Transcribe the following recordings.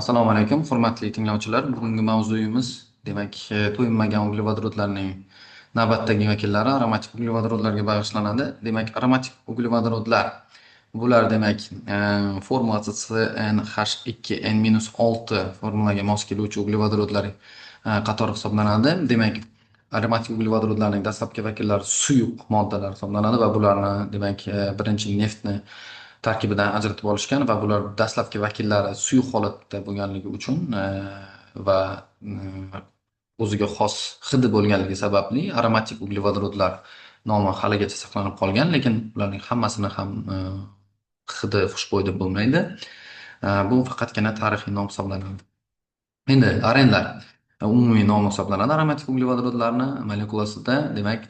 Assalomu alaykum, hurmatli tinglovchilar. Bugungi mavzuyimiz, demak, to'yinmagan uglevodorodlarning navbatdagi vakillari aromatik uglevodorodlarga bag'ishlanadi. Demak, aromatik uglevodorodlar bular demak, formulasi CnH2n-6 formulaga mos keluvchi uglevodorodlar qatori hisoblanadi. Demak, aromatik uglevodorodlarning dastlabki vakillari suyuq moddalar hisoblanadi va bularni demak, birinchi neftni tarkibidan ajratib olishgan va bular dastlabki vakillari suyuq holatda bo'lganligi uchun va o'ziga xos hidi bo'lganligi sababli aromatik uglevodorodlar nomi haligacha saqlanib qolgan, lekin ularning hammasini ham hidi xushbo'y deb bo'lmaydi. Bu faqatgina tarixiy nom hisoblanadi. Endi arenlar umumiy nom hisoblanadi. Aromatik uglevodorodlarni molekulasida demak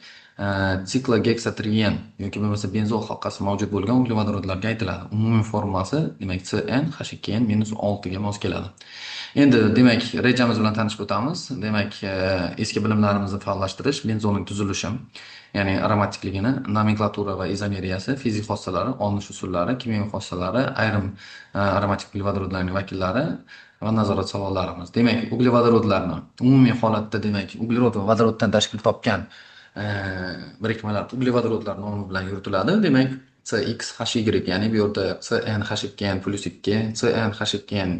siklogeksatrien yoki bo'lmasa benzol halqasi mavjud bo'lgan uglevodorodlarga aytiladi. Umumiy formulasi demak CnH2n-6 ga mos keladi. Endi demak rejamiz bilan tanishib o'tamiz. Demak, eski bilimlarimizni faollashtirish, benzolning tuzilishi, ya'ni aromatikligini, nomenklatura va izomeriyasi, fizik xossalari, olinish usullari, kimyoviy xossalari, ayrim aromatik uglevodorodlarning vakillari va nazorat savollarimiz. Demak, uglevodorodlarni umumiy holatda demak uglerod va vodoroddan tashkil topgan birikmalar uglevodorodlar nomi bilan yuritiladi. Demak, CXHY, ya'ni bu yerda CnH2n plus 2, CnH2n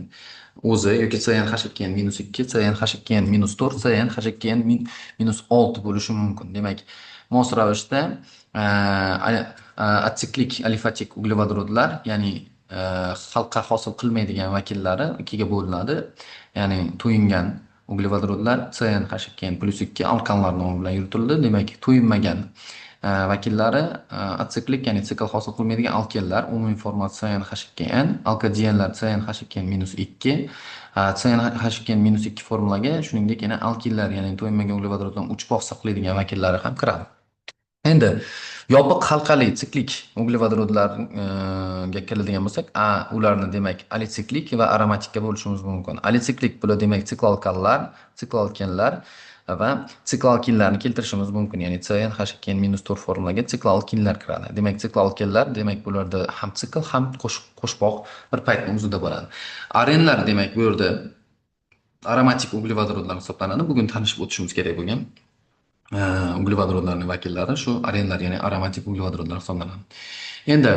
o'zi yoki CnH2n minus 2, CnH2n minus 4, CnH2n minus 6 bo'lishi mumkin. Demak, mos ravishda atsiklik alifatik uglevodorodlar, ya'ni halqa hosil qilmaydigan vakillari ikkiga bo'linadi. Ya'ni to'yingan uglevodorodlar CnH2n plus 2 alkanlar nomi bilan yuritiladi. Demak, to'yinmagan vakillari atsiklik, ya'ni sikl hosil qilmaydigan alkenlar, umumiy formulasi CnH2n, alkadienlar CnH2n minus 2, CnH2n minus 2 formulaga shuningdek yana alkinlar, ya'ni to'yinmagan uglevodoroddan uch bog' saqlaydigan vakillari ham kiradi. Endi yopiq halqali siklik uglevodorodlarga keladigan bo'lsak, ularni demak alitsiklik va aromatikka bo'lishimiz mumkin. Alitsiklik bular demak sikloalkanlar, sikloalkenlar va sikloalkinlarni keltirishimiz mumkin. Ya'ni CnH2n-4 formulaga sikloalkinlar kiradi. Demak, sikloalkenlar, demak bularda ham sikl, ham qo'shbog' bir paytning o'zida bo'ladi. Arenlar demak bu yerda aromatik uglevodorodlar hisoblanadi. Bugun tanishib o'tishimiz kerak bo'lgan uglevodorodlarning vakillari shu arenlar, ya'ni aromatik uglevodorodlar hisoblanadi. Endi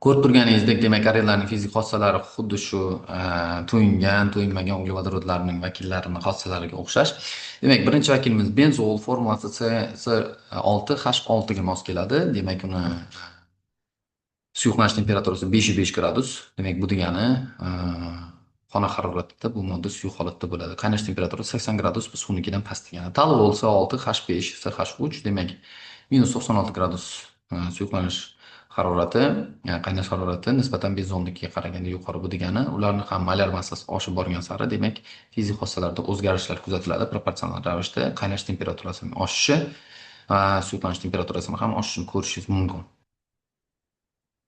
ko'rib turganingizdek, demak arenlarning fizik xossalari xuddi shu to'yingan, to'yinmagan uglevodorodlarning vakillarini xossalariga o'xshash. Demak, birinchi vakilimiz benzol, formulasi C6H6 ga mos keladi. Demak, uni suyuqlanish temperaturasi 5,5 gradus. Demak, bu degani xona haroratida bu modda suyuq holatda bo'ladi. Qaynash temperaturasi 80 gradus, bu suvnikidan past degani. Toluol C6H5 CH3, demak minus 96 gradus suyuqlanish harorati, ya'ni qaynash harorati nisbatan benzolnikiga qaraganda yuqori. Bu degani ularni ham molyar massasi oshib borgan sari demak fizik xossalarda o'zgarishlar kuzatiladi. Proporsional ravishda qaynash temperaturasining oshishi va suyuqlanish temperaturasini ham oshishini ko'rishingiz mumkin.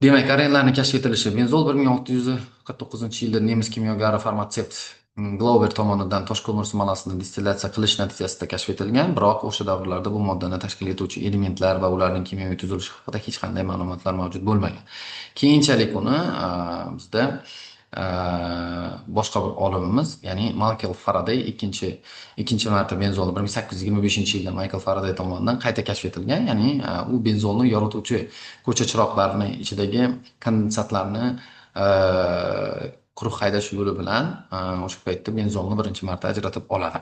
Demak, arenlarning kashf etilishi. Benzol 1649-yilda nemis kimyogari farmatsevt Glauber tomonidan toshko'mir smolasini distillyatsiya qilish natijasida kashf etilgan, biroq o'sha davrlarda bu moddani tashkil etuvchi elementlar va ularning kimyoviy tuzilishi haqida hech qanday ma'lumotlar mavjud bo'lmagan. Keyinchalik uni bizda boshqa bir olimimiz, ya'ni Michael Faraday ikkinchi marta benzol 1825-yilda Michael Faraday tomonidan qayta kashf etilgan, ya'ni u benzolni yorituvchi ko'cha chiroqlarini ichidagi kondensatlarni quruq haydash yo'li bilan o'sha paytda benzolni birinchi marta ajratib oladi.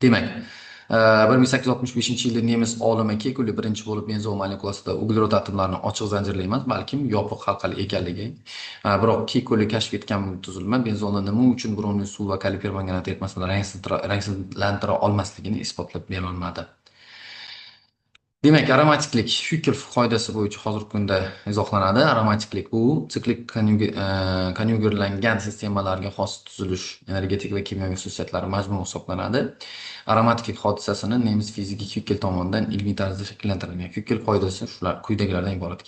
Demak, 1865-yilda nemis olimi Kekule birinchi bo'lib benzol molekulasida uglerod atomlarining ochiq zanjirli emas, balkim yopiq halqali ekanligi. Biroq Kekule kashf etgan bu tuzilma benzolni nima uchun bromli suv va kaliy permanganat eritmasi bilan rangsiz-lantira olmasligini isbotlab bera olmadi. Demak, aromatiklik Hückel qoidasi bo'yicha hozirgi kunda izohlanadi. Aromatiklik bu siklik konyugerlangan sistemalarga xos tuzilish, energetik va kimyoviy xususiyatlari majmui hisoblanadi. Aromatiklik hodisasini nemis fiziki Hückel tomonidan ilmiy tarzda shakllantirilgan. Hückel qoidasi shular quyidagilardan iborat.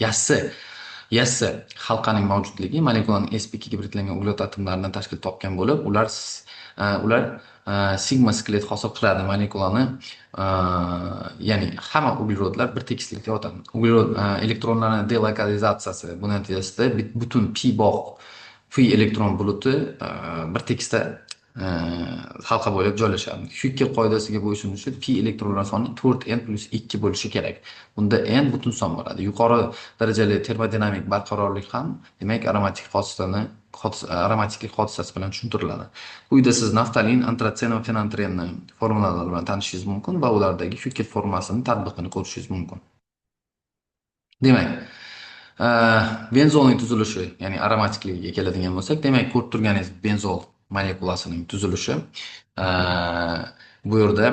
Yassi halqaning mavjudligi molekulaning sp2 gibridlangan uglerod atomlaridan tashkil topgan bo'lib, ular sigma skelet hosil qiladi molekulani, ya'ni hamma uglerodlar bir tekislikda yotadi. Uglerod elektronlarning delokalizatsiyasi bu natijasida butun pi bog' Pi elektron buluti bir tekisda halqa bo'ylab joylashadi. Hückel qoidasiga bo'ysunishi pi elektronlar soni 4n plus 2 bo'lishi kerak. Bunda n butun son bo'ladi. Yuqori darajali termodinamik barqarorlik ham demak aromatik hodisani aromatiklik hodisasi bilan tushuntiriladi. Quyida siz naftalin, antratsen va fenantrenni formulalari bilan tanishishingiz mumkin va ulardagi Hückel formulasini tatbiqini ko'rishingiz mumkin. Demak, benzolning tuzilishi, ya'ni aromatikligiga keladigan bo'lsak, demak, ko'rib turganingiz benzol molekulasining tuzilishi. Bu yerda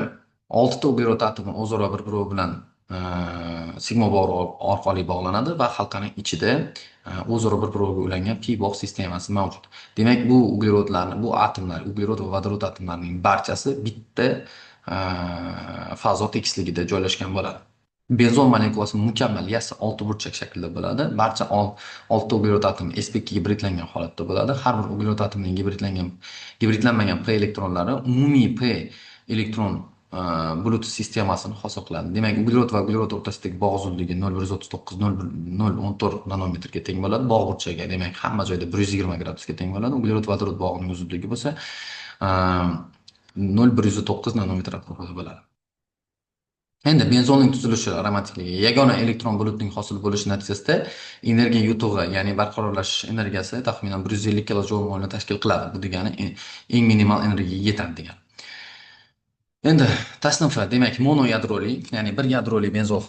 6 ta uglerod atomi o'zaro bir-biri bilan sigma bog'i orqali bog'lanadi va halqaning ichida o'zaro bir-biriga ulangan pi bog' sistemasi mavjud. Demak, bu uglerodlarni, bu atomlar, uglerod va vodorod atomlarining barchasi bitta fazo tekisligida joylashgan bo'ladi. Benzol molekulasi mukammal yassi oltiburchak shaklda bo'ladi. Barcha oltita uglerod atomi sp2 gibridlangan holatda bo'ladi. Har bir uglerod atomining gibridlanmagan p elektronlari umumiy p elektron bulut sistemasini hosil qiladi. Demak, uglerod va uglerod o'rtasidagi bog' uzunligi 0,139 0,014 nanometrga teng bo'ladi. Bog' burchagi, demak, hamma joyda 120 gradusga teng bo'ladi. Uglerod vodorod bog'ining uzunligi bo'lsa 0,109 nanometr atrofida bo'ladi. Endi benzolning tuzilishi aromatikligi yagona elektron bulutning hosil bo'lishi natijasida energiya yutug'i, ya'ni barqarorlashish energiyasi taxminan 150 kilojoul molni tashkil qiladi. Bu degani eng minimal energiyaga yetadi degani. Endi tasnifi, demak, monoyadroli, ya'ni bir yadroli benzol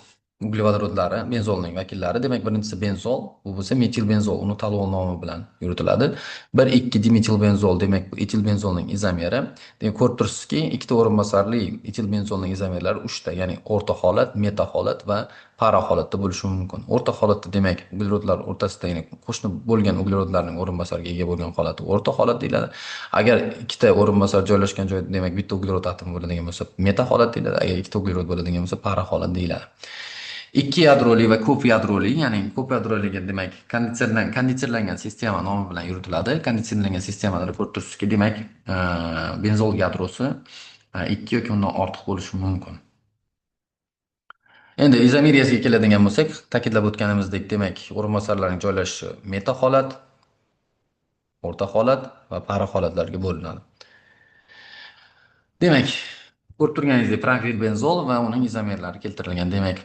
uglevodorodlari, benzolning vakillari. Demak, birinchisi benzol, bu bo'lsa metilbenzol, uni toluol nomi bilan yuritiladi. 1,2 dimetilbenzol, demak, bu etilbenzolning izomeri. Demak, ko'rib turibsizki, ikkita o'rinbosarli etilbenzolning izomerlari 3 ta, ya'ni o'rta holat, meta holat va para holatda bo'lishi mumkin. O'rta holatda, demak, uglerodlar o'rtasida, ya'ni qo'shni bo'lgan uglerodlarning o'rinbosarga ega bo'lgan holati o'rta holat deyiladi. Agar ikkita o'rinbosar joylashgan joyda, demak, bitta uglerod atomi bo'ladigan bo'lsa, meta holat deyiladi. Agar ikkita uglerod bo'ladigan bo'lsa, para holat deyiladi. Ikki yadroli va ko'p yadroli, ya'ni ko'p yadroliga, demak, konditserlangan sistema nomi bilan yuritiladi. Konditserlangan sistemalarda ko'rib turibsizki, demak, benzol yadrosi 2 yoki undan ortiq bo'lishi mumkin. Endi izomeriyasiga keladigan bo'lsak, ta'kidlab o'tganimizdek, demak, o'rinbosarlarning joylashishi meta holat, o'rta holat va para holatlarga bo'linadi. Demak, ko'rib turganingizdek, propilbenzol va uning izomerlari keltirilgan. Demak,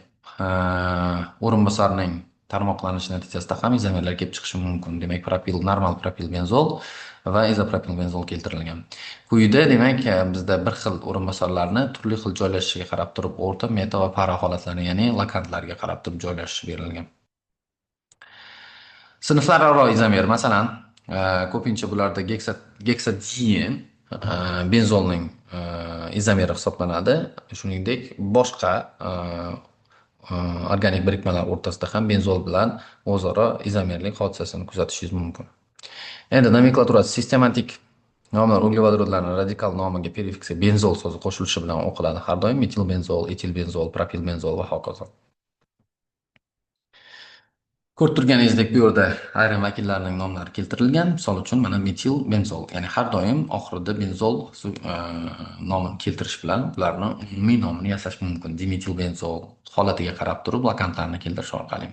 o'rinbosarning tarmoqlanishi natijasida ham izomerlar kelib chiqishi mumkin. Demak, normal propilbenzol va izopropilbenzol keltirilgan. Quyida, demak, bizda bir xil o'rinbosarlarni turli xil joylashishiga qarab turib o'rta, meta va para holatlarni, ya'ni lokantlarga qarab turib joylashishi berilgan. Sinflararo izomer, masalan, ko'pincha bularda geksadiyen benzolning izomeri hisoblanadi. Shuningdek, boshqa organik birikmalar o'rtasida ham benzol bilan o'zaro izomerlik hodisasini kuzatishingiz mumkin. Endi nomenklaturasi sistematik nomlar uglevodorodlarning radikal nomiga prefiksi benzol so'zi qo'shilishi bilan o'qiladi. Har doim metilbenzol, etilbenzol, propilbenzol va hokazo. Ko'rib turganingizdek, bu yerda ayrim vakillarning nomlari keltirilgan. Misol uchun, mana metilbenzol, ya'ni har doim oxirida benzol nomini keltirish bilan ularni umumiy nomini yasash mumkin. Dimetilbenzol holatiga qarab turib lokantlarni keltirish orqali.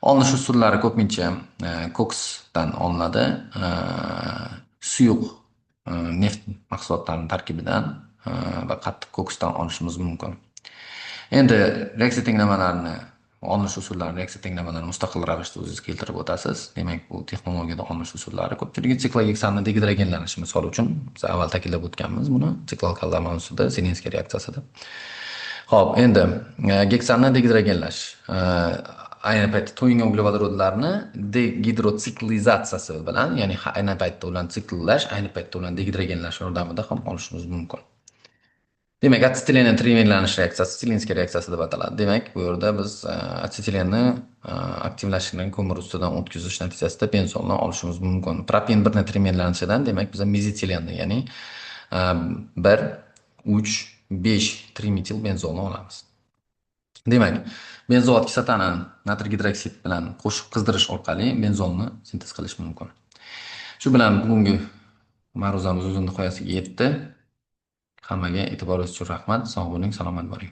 Olinish usullari ko'pincha koksdan olinadi. Suyuq neft mahsulotlarining tarkibidan va qattiq koksdan olishimiz mumkin. Endi reaksiya tenglamalarini olinish usullarini, reaksiya tenglamalarini mustaqil ravishda o'zingiz keltirib o'tasiz. Demak, bu texnologiyada olinish usullari ko'pchiligi siklogeksanni degidrogenlanishi, misol uchun, biz avval ta'kidlab o'tganmiz buni sikloalkanlar mavzusida, Selinskiy reaksiyasida. Xo'p, endi geksanni degidrogenlash. Ayni paytda to'yingan uglevodorodlarni degidrosiklizatsiyasi bilan, ya'ni ayni paytda ularni sikllash, ayni paytda ularni degidrogenlash yordamida ham olishimiz mumkin. Demak, atsetilenni trimerlanish reaksiyasi Selinskiy reaksiyasi deb ataladi. Demak, bu yerda biz atsetilenni aktivlashtirilgan ko'mir ustidan o'tkazish natijasida benzolni olishimiz mumkin. Propin 1 ni trimerlanishidan, demak, biz mezitilenni, ya'ni 1, 3, 5 trimetil benzolni olamiz. Demak, benzoat kislotani natriy gidroksid bilan qo'shib qizdirish orqali benzolni sintez qilish mumkin. Shu bilan bugungi ma'ruzamiz o'z nihoyasiga yetdi. Hammaga e'tiboringiz uchun rahmat. Sog' bo'ling, salomat bo'ling.